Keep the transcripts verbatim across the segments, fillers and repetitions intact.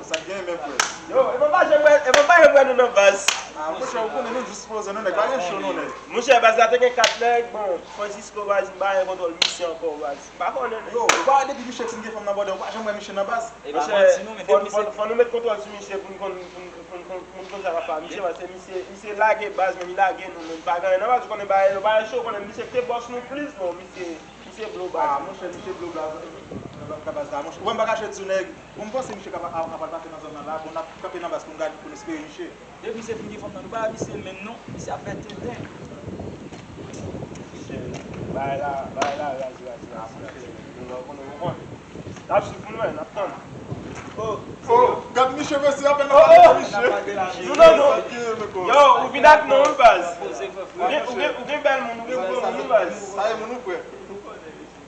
Sa k genyen menm, frè? Yo, e pa pa janm wè, e pa pa janm wè nou nan baz. Ah, monchè, ou konnen nou jis poze, nou nèg pa gen cho, nou nèg. Monchè, baz la te gen kat nèg, bon, Francisco, baz, m pa gen kontwòl misye ankò, baz. M pa konnen, nèg. Yo, ou pa wè depi misye fin gen fanm nan bòdè, ou pa janm wè misye nan baz? Monchè, fò, fò, fò nou met kontwòl sou misye pou n konn, pou n, pou n, pou n, pou n konn sa k ap fè. Misye, paske misye, misye lage baz, men li lage nou, men pa gen anyen nan baz, ou konnen bagay yo pa cho, ou konnen misye te bòs nou plis, bon, misye, misye blo baz. Ah, monchè, misye blo baz, nan baz la, monchè. Ou wè m pa kache di w, nèg, bon, m panse misye ka pa, a, a pral pase nan zòn nan la, bon, n ap kanpe nan baz pou n gade, pou n espere misye. Depi misye fin gen fanm nan, nou pa wè misye menm non, misye ap fè tenten. Misye, bagay la, bagay la, raz, raz, raz, raz. Nou, nou, nou, nou, nou. N ap swiv pou nou wè, n ap tann. Oh, oh, gad misye, mesye, apèn nan pale misye. Nou nan non. Yo, ou vin ak non, wi, baz. Ou gen, ou gen, ou gen bèl moun, ou gen gwo moun, wi, baz. Sa e moun ou, frè.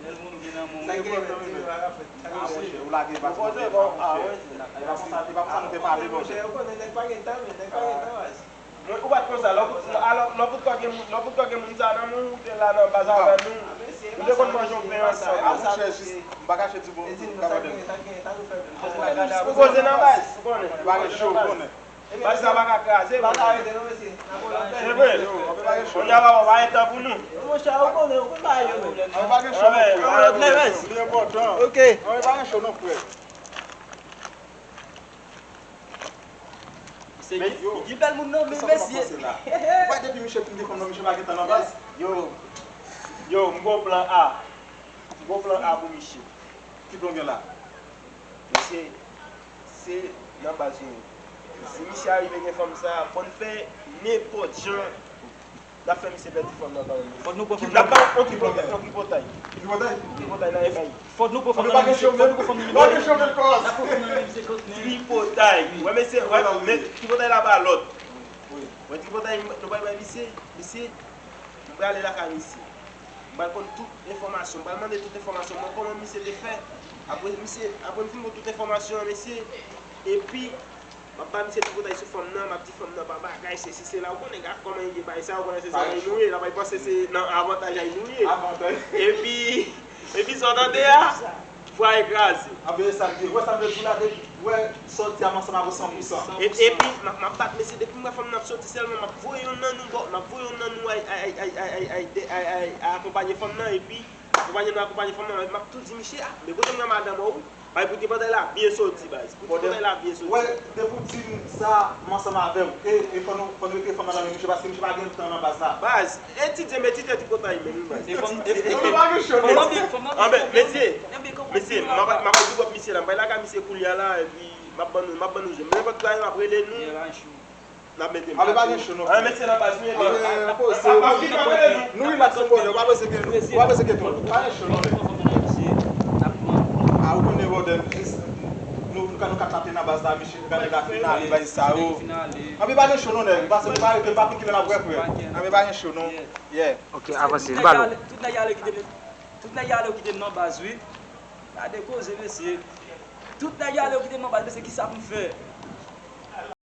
Bèl moun, ou gen nan moun. Sa e gwo moun, wi. Ah, monchè, ou lage baz nan tèt la, monchè. E pa konsa, e pa konsa nou te pale, monchè. Ou konnen nèg pa gen tan, men nèg pa gen tan, baz. Mwen, ou pa t konn sa, lè w kout, alò, lè w kout kò gen moun, lè w kout kò gen moun sa nan men w, ou te la nan baz avè nou. Ou te konn manje yon pen ansanm. Ah, monchè, jis, m pa kache di w, bon, m pa konnen. Ou poze nan baz, ou konnen. Baz la pa ka kraze, monchè. Se vre. Kounye a, papa, pa gen tan pou nou. Monchè, ou konnen, ou konn bagay yo menm. Ann pa gen cho non, frè. Li enpòtan. Ok. Ann pa gen cho non, frè. Se ki, ki bèl moun nan, men mesye. Ou wè depi misye fin gen fanm nan, misye pa gen tan nan baz. Yo, yo, m gon plan A. M gon plan A pou misye. Ki plan w gen la? Mesye, se nan baz nou ye. Si misye arive gen fanm sa, fò n fè nenpòt jan. N ap fè misye pèdi fanm nan kanmenm. Fòk nou pran fanm nan. N ap ba l yon tripotay, yon tripotay. Tripotay? Tripotay nan F B I. Fòk nou pran fanm nan men misye, fòk nou pran fanm nan men misye. Pa gen chòmè kòz. N ap pran fanm nan men misye kot men. Tripotay. Wè mesye, wè, men tripotay la pa lòt. Wè tripotay, nou pral bay misye, misye, nou prale lakay misye. M pral konn tout enfòmasyon, m pral mande tout enfòmasyon, mwen kòman misye te fè. Apre misye, apre m fin konn tout enfòmasyon an, mesye, epi m ap ba misye tripotay sou fanm nan, m ap di fanm nan pa bagay, sesi, sela, ou konnen gad kòman li ye, bagay sa, ou konnen se zanmi nou ye, l ap panse se nan avantaj ay nou ye. Epi, epi sa w tande a, fwaye kraze. Anben, e sa l ye. Ou wè sa m vle di w la, depi, ou wè sòti a m ansanm avè w san pou san. E, epi, m ap, m ap bat mesye, depi m wè fanm nan ap sòti sèlman, m ap voye youn nan nou bò, m ap voye youn nan nou ay, ay, ay, akonpaye fanm nan, epi akonpaye nou, akonpaye fanm nan, m ap tou di misye, a, men kote m wè madanm ou, bay pou tripotay la byen sòti, baz. Pou tripotay la byen sòti. Wè, depi w di m sa, m ansanm avè w. E, e fò nou, fò nou retire fanm nan nan men misye, paske misye pa gen tan nan baz la. Baz, etidye m etidye tripotay menm, baz. Etidye. Anben, mesye, mesye, m ap, m ap big up misye la, m pral lakay misye kounye a la, epi m ap ban nou, m ap ban nou je. Nenpòt bagay, m ap rele nou. N ap mete m. Anben, pa gen cho non, frè. Ann mesye nan baz nou ye. Anben, poze. Nou relax yon bòdè, ou pa bezwen gen, ou pa bezwen gen twòp. Pa gen cho non, nèg. A, ou konnen bòdè, jis, nou, nou ka, nou ka tape nan baz la, misye, gade la finale, bay sa yo. Anben, pa gen cho non, nèg. Pase nou pa rete, pa konn kilè n ap wè, frè. Anben, pa gen cho non. Yeah. Ok, avanse, ba l. Tout nèg yo ale kite m, tout nèg yo ale kite m nan baz, wi. Gade koze, mesye. Tout nèg yo ale kite m nan baz, mesye, kisa pou m fè?